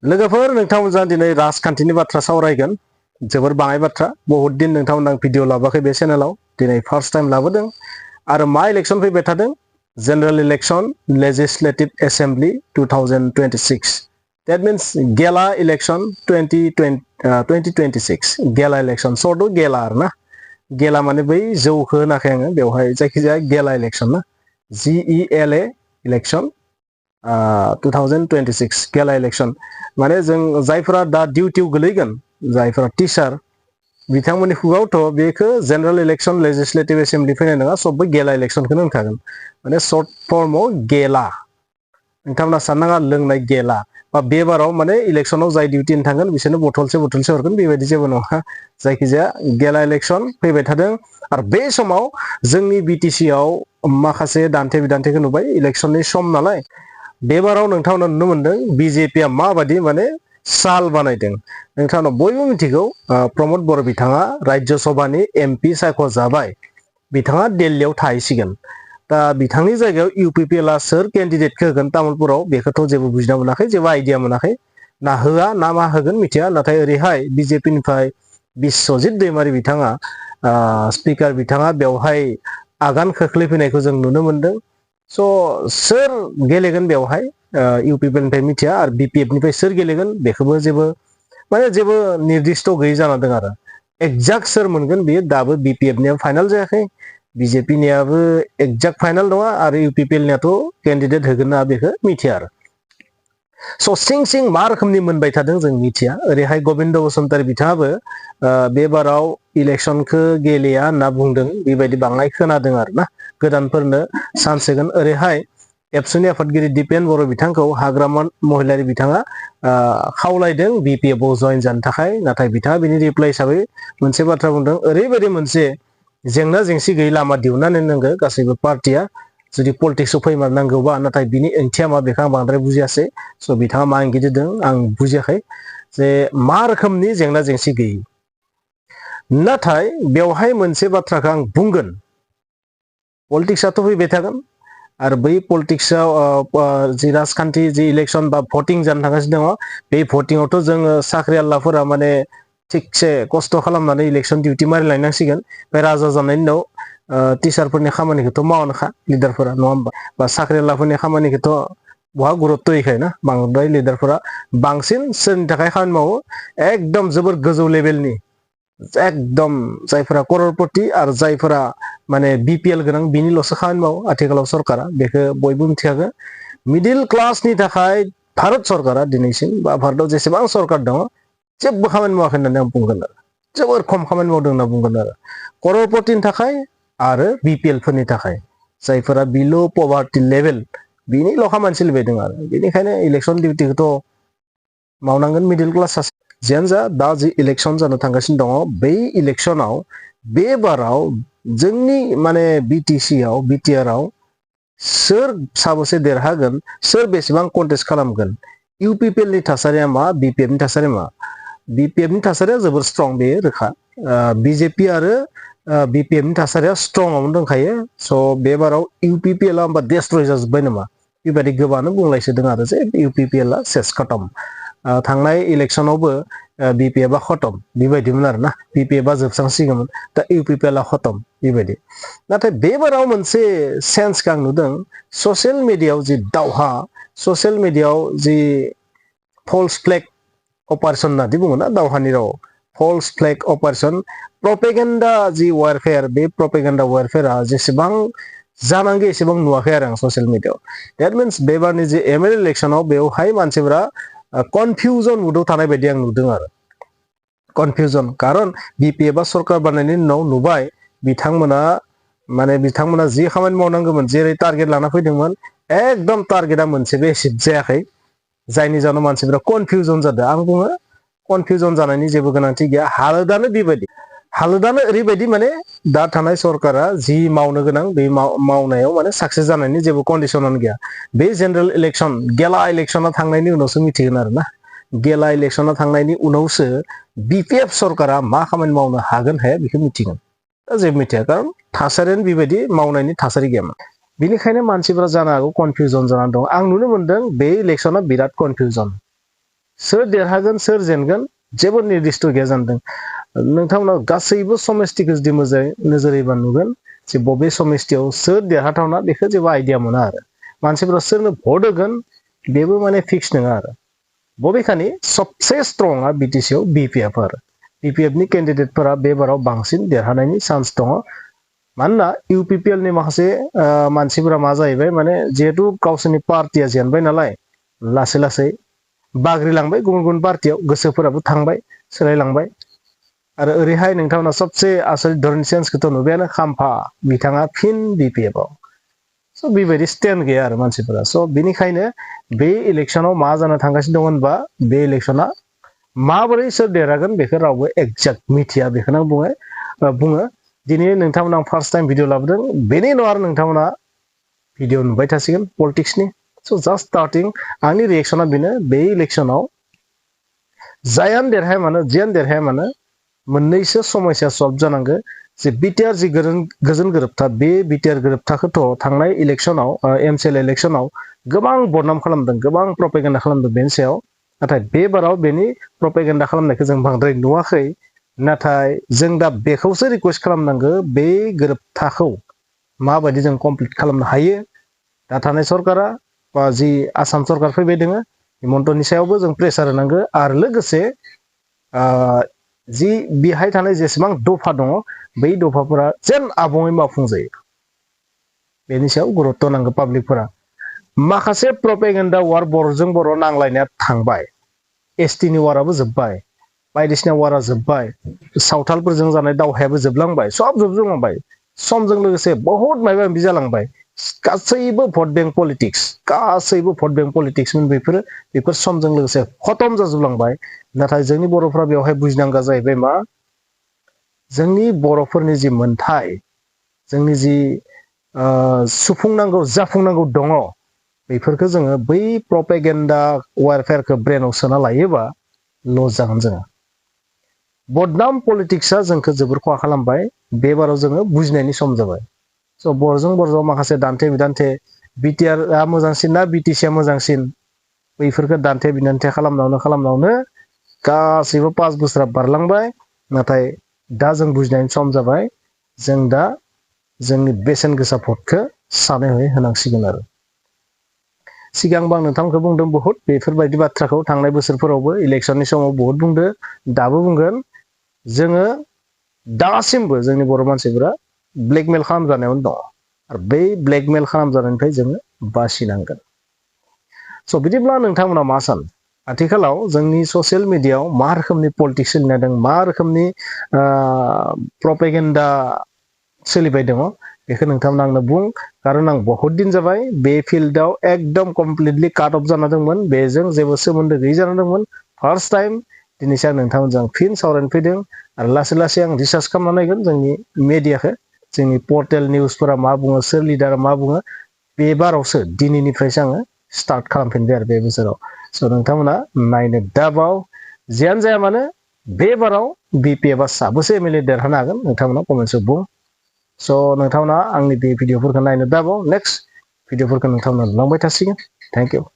लोगोफोर नोंथांमोनजों दिनै राजखान्थिनि बाथ्रा सावरायगोन जोबोर बाङाय बाथ्रा बहुत दिन नोंथांमोन आं भिडिअ लाबोआखै बे चेनेलाव दिनै फार्स्ट टाइम लाबोदों आरो मा इलेक्शन फैबाय थादों general election legislative assembly 2026 that means GELA election 2026 GELA election short GELA आरोना GELA माने बै जौखौ होनाखै आङो बेवहाय जायखिजाया GELA इलेक्शन ना GELA इलेक्शन 2026 GELA इलेक्शन माने जों जायफोरा दा डिउटियाव गोलैगोन जायफोरा टिचार बिथांमोननि खुगावथ' बेखौ जेनेरेल इलेक्शन लेजिस्लेटिभ एसेम्बलि फैनाय नङा सबबो GELA इलेक्शनखौनो होनखागोन माने सर्ट फर्माव GELA नोंथांमोना साननाङा लोंनाय GELA बा बेबाराव माने इलेक्शनाव जाय डिउटिनि थांगोन बिसोरनो बथलसे हरगोन बेबायदि जेबो नङा जायखिजाया GELA इलेक्शन फैबाय थादों आरो बे समाव जोंनि बिटिसि आव माखासे दान्थे बिदान्थेखौ नुबाय इलेक्शननि सम नालाय बेबाराव नोंथांमोना नुनो मोनदों बिजेपिआ माबादि माने साल बानायदों नोंथांमोना बयबो मिथिगौ प्रमद बर' बिथाङा राज्य सभानि एमपि सायख'जाबाय बिथाङा दिल्लीयाव थाहैसिगोन दा बिथांनि जायगायाव UPPLआ सोर केन्डिडेटखौ होगोन तामुलपुराव बेखौथ' जेबो बुजिना मोनाखै जेबो आइडिया मोनाखै ना होआ ना मा होगोन मिथिया नाथाय ओरैहाय बिजेपिनिफ्राय बिश्वजित दैमारि बिथाङा स्पिकार बिथाङा बेवहाय आगान खोख्लैफैनायखौ जों नुनो मोनदों स' सोर गेलेगोन बेवहाय UPPLनिफ्राय मिथिया आरो BPFनिफ्राय सोर गेलेगोन बेखौबो जेबो निर्दिष्ट गैयै जाना दं आरो एक्जाक्ट सोर मोनगोन बेयो दाबो BPFनिया फाइनाल जायाखै बिजेपिनियाबो एक्जाक्ट फाइनाल नङा आरो UPPLनियाथ' केन्डिडेट होगोन ना बेखौ मिथिया आरो स' सिं मा रोखोमनि मोनबाय थादों जों मिथिया ओरैहाय गबिन्द बसुमतारी बिथाङाबो बेबाराव इलेक्शनखौ गेलेया होनना बुंदों बेबायदि बाङाय खोनादों आरोना गोदानफोरनो चान्स होगोन ओरैहाय एबसुनि आफादगिरि दिपेन बर' बिथांखौ हाग्रामा महिलारि बिथाङा खावलायदों BPFआव जइन जानो थाखाय नाथाय बिथाङा बिनि रिप्लाइ हिसाबै मोनसे बाथ्रा बुंदों ओरैबायदि मोनसे जेंना जेंसि गैयै लामा दिहुननानै नांगौ गासैबो पार्टिया जुदि पलिटिक्सआव फैमारनांगौबा नाथाय बिनि ओंथिया मा बेखौ आं बांद्राय बुजियासै स' बिथाङा मा इंगित होदों आं बुजियाखै जे मा रोखोमनि जेंना जेंसि गैयै नाथाय बेवहाय मोनसे बाथ्राखौ आं बुंगोन पलिटिक्सआथ' फैबाय थागोन आरो बै पलिटिक्सआव जि राजखान्थि जि इलेक्शन बा भटिं जानो थांगासिनो दङ बे भटिंआवथ' जोङो साख्रिआवलाफोरा माने थिगसे खस्थ' खालामनानै इलेक्शन डिउटि मारिलायनांसिगोन बे राजा जानायनि उनाव टिचारफोरनि खामानिखौथ' मावनोखा लिडारफोरा नङा होमबा बा साख्रिआवलाफोरनि खामानिखौथ' बहा गुरुत्त होयैखाय ना बांद्राय लिडारफोरा बांसिन सोरनि थाखाय खामानि मावो एकदम जोबोर गोजौ लेभेलनि एकदम जायफोरा कररपति आरो जायफोरा माने BPL गोनां बिनिल'सो खामानि मावो आथिखालाव सरकारा बेखौ बयबो मिथिखागौ मिडिल क्लासनि थाखाय भारत सरकारा दिनैसिम बा भारतआव जेसेबां सरकार दङ जेबो खामानि मावाखै होननानै आं बुंगोन आरो जोबोर खम खामानि मावदों होनना बुंगोन आरो कररपतिनि थाखाय आरो BPLफोरनि थाखाय जायफोरा बिल' पभार्टि लेभेल बिनिल' खामानि सोलिबाय दं आरो बेनिखायनो इलेक्शन डिउटिखौथ' मावनांगोन मिडिल क्लास जियानो जा दा जि इलेक्शन जानो थांगासिनो दङ बै इलेक्शनाव बेबाराव जोंनि माने BTCआव BTRआव सोर साबसे देरहागोन सोर बेसेबां कन्टेस्ट खालामगोन UPPLनि थासारिया मा BPFनि थासारिया मा BPFनि थासारिया जोबोर स्ट्रं बेयो रोखा BJP आरो BPFनि थासारिया स्ट्रंआवनो दंखायो स' बेबाराव UPPLआ होमबा डेस्ट्रय जाजोब्बाय नामा बेबायदि गोबाङानो बुंलायसोदों आरो जे UPPLआ सेस खतम थांनाय इलेक्शनावबो BPFआ खतम बेबायदिमोन आरोना BPFआ जोबस्रांसिगौमोन दा UPPLआ खतम बेबायदि नाथाय बेबाराव मोनसे सेन्सखौ आं नुदों ससियेल मिडियायाव जि दावहा ससियेल मिडियायाव जि फल्स फ्लेग अपारेशन होननानै बुङो ना दावहानि राव फल्स फ्लेग अपारेशन प्रपेगेन्डा जि वारफेयार बे प्रपेगेन्डा वारफेयारा जेसेबां जानांगौ एसेबां नुवाखै आरो आं ससियेल मिडियायाव देट मिन्स बेबारनि जे ML इलेक्शनाव बेवहाय मानसिफोरा कनफिउजन मुडआव थानाय बायदि आं नुदों आरो कनफिउजन खारन BPFआ सरकार बानायनायनि उनाव नुबाय बिथांमोना जि खामानि मावनांगौमोन जेरै टारगेट लाना फैदोंमोन एकदम टारगेटआ मोनसेबो एसिभ जायाखै जायनि जाहोनाव मानसिफोरा कनफिउजन जादों आं बुङो कनफिउजन जानायनि जेबो गोनांथि गैया हालोदानो बेबायदि हालोदानो ओरैबायदि माने दा थानाय सरकारा जि मावनो गोनां बे मावनायाव माने साक्सेस जानायनि जेबो कन्डिशनानो गैया बे जेनेरेल इलेक्शन GELA इलेक्शना थांनायनि उनावसो मिथिगोन आरोना GELA इलेक्शना थांनायनि उनावसो BPF सरकारा मा खामानि मावनो हागोन हाया बेखौ मिथिगोन दा जेबो मिथिया खारन थासारियानो बेबायदि मावनायनि थासारि गैयामोन बेनिखायनो मानसिफोरा जानो हागौ कनफिउजन जानानै दं आं नुनो मोनदों बे इलेक्शना बिराद कनफिउजन सोर देरहागोन सोर जेनगोन जेबो निर्दिष्ट गैया जानदों नोंथांमोना गासैबो समष्टिखौ जुदि मोजाङै नोजोर होयोबा नुगोन जे बबे समष्टियाव सोर देरहाथावना बेखौ जेबो आइडिया मोना आरो मानसिफोरा सोरनो भट होगोन बेबो माने फिक्स नङा आरो बबेखानि सबसे स्ट्रंआ बिटिसिआव बिपिएफ आरो बिपिएफनि केन्डिडेटफोरा बे बाराव बांसिन देरहानायनि चान्स दङ मानोना इउपिपिएल नि माखासे मानसिफोरा मा जाहैबाय माने जिहेतु गावसोरनि पार्टिया जेनबाय नालाय लासै लासै बाग्रिलांबाय गुबुन गुबुन पार्टियाव गोसोफोराबो थांबाय सोलायलांबाय आरो ओरैहाय नोंथांमोना सबसे आसरित धरननि सेन्सखौथ' नुबायानो खाम्फा बिथाङा फिन बिपिएफआव स' बेबायदि स्टेन्ड गैया आरो मानसिफोरा स' बेनिखायनो बे इलेक्सनाव मा जानो थांगासिनो दं होनबा बे इलेक्सना माबोरै सोर देरहागोन बेखौ रावबो एक्जेक्ट मिथिया बेखौनो बुङो दिनै नोंथांमोना आं फार्स्ट टाइम भिडिअ लाबोदों बेनि उनाव आरो नोंथांमोना भिडिअ नुबाय थासिगोन पलिटिक्सनि स' जास्ट स्टार्टिं आंनि रिएक्सना बेनो बे इलेक्सनाव जायानो देरहाया मानो जियानो देरहाया मानो मोननैसो समस्या सल्भ जानांगौ जे बिटिआर जि गोजोन गोरोबथा बे बिटिआर गोरोबथाखौथ' थांनाय इलेक्सनाव एमसिएल इलेक्सनाव गोबां बदनाम खालामदों गोबां प्रपेगेन्डा खालामदों बेनि सायाव नाथाय बे बाराव बेनि प्रपेगेन्डा खालामनायखौ जों बांद्राय नुवाखै नाथाय जों दा बेखौसो रिक्वेस्ट खालामनांगौ बे गोरोबथाखौ माबायदि जों कमप्लिट खालामनो हायो दा थानाय सरकारा बा जि आसाम सरकार फैबाय दोङो हिमन्तनि सायावबो जों प्रेसार होनांगौ आरो लोगोसे जि बेहाय थानाय जेसेबां दफा दङ बै दफाफोरा जेन आबुङै मावफुंजायो बेनि सायाव गुरुत्त नांगौ पाब्लिकफोरा माखासे प्रपेगेन्डा वार बर'जों बर' नांलायनाया थांबाय एसटिनि वाराबो जोब्बाय बायदिसिना वारा जोब्बाय सावथालफोरजों जानाय दावहायाबो जोबलांबाय सब जोबलांबाय समजों लोगोसे बहुत माबा माबि जालांबाय गासैबो भट बेंक पलिटिक्स गासैबो भट बेंक पलिटिक्समोन बेफोर समजों लोगोसे खतम जाजोबलांबाय नाथाय जोंनि बर'फ्रा बेवहाय बुजिनांगौ जाहैबाय मा जोंनि बर'फोरनि जि मोनथाय जोंनि जि सुफुंनांगौ जाफुंनांगौ दङ बेफोरखौ जोङो बै प्रपेगेन्डा वारफेयारखौ ब्रेनाव सोना लायोबा लस जागोन जोङो बदनाम पलिटिक्सआ जोंखौ जोबोर खहा खालामबाय बे बाराव जोङो बुजिनायनि सम जाबाय स' बर'जों बर'जों माखासे दान्थे बिदान्थे बिटिआरआ मोजांसिन ना बिटिसिआ मोजांसिन बैफोरखौ दान्थे बिदान्थे खालामनायावनो गासैबो 5 बोसोरा बारलांबाय नाथाय दा जों बुजिनायनि सम जाबाय जों दा जोंनि बेसेन गोसा भटखौ सानै हयै होनांसिगोन आरो सिगांबो आं नोंथांमोनखौ बुंदों बहुत बेफोरबायदि बाथ्राखौ थांनाय बोसोरफोरावबो इलेक्सननि समाव बहुत बुंदो दाबो बुंगोन जोङो दासिमबो जोंनि बर' मानसिफोरा ब्लेकमेल खालामजानायावनो दङ आरो बै ब्लेकमेल खालामजानायनिफ्राय जोङो बासिनांगोन स' बिदिब्ला नोंथांमोना मा सानो आथिखालाव जोंनि ससियेल मिडियायाव मा रोखोमनि पलिटिक्स सोलिना दं मा रोखोमनि प्रपेगेन्डा सोलिबाय दङ बेखौ नोंथांमोना आंनो बुं खारन आं बहुत दिन जाबाय बे फिल्डआव एकदम कमप्लिटलि काट अफ जाना दंमोन बेजों जेबो सोमोन्दो गैयै जाना दंमोन फार्स्ट टाइम दिनैसो आं नोंथांमोनजों फिन सावरायनो फैदों आरो लासै लासै आं रिसार्च खालामना नायगोन जोंनि मेडियाखौ जोंनि पर्टेल निउसफोरा मा बुङो सोर लिडारा मा बुङो बे बारावसो दिनैनिफ्रायसो आङो स्टार्ट खालामफिनबाय आरो बे बोसोराव स' नोंथांमोना नायनो दाबाव जियानो जाया मानो बे बाराव बिपिएफआ साबेसे एमएलए देरहानो हागोन नोंथांमोना कमेन्ट्सआव बुं स' नोंथांमोना आंनि बे भिडिअफोरखौ नायनो दाबाव नेक्स्ट भिडिअफोरखौ नोंथांमोना नुलांबाय थासिगोन थेंक इउ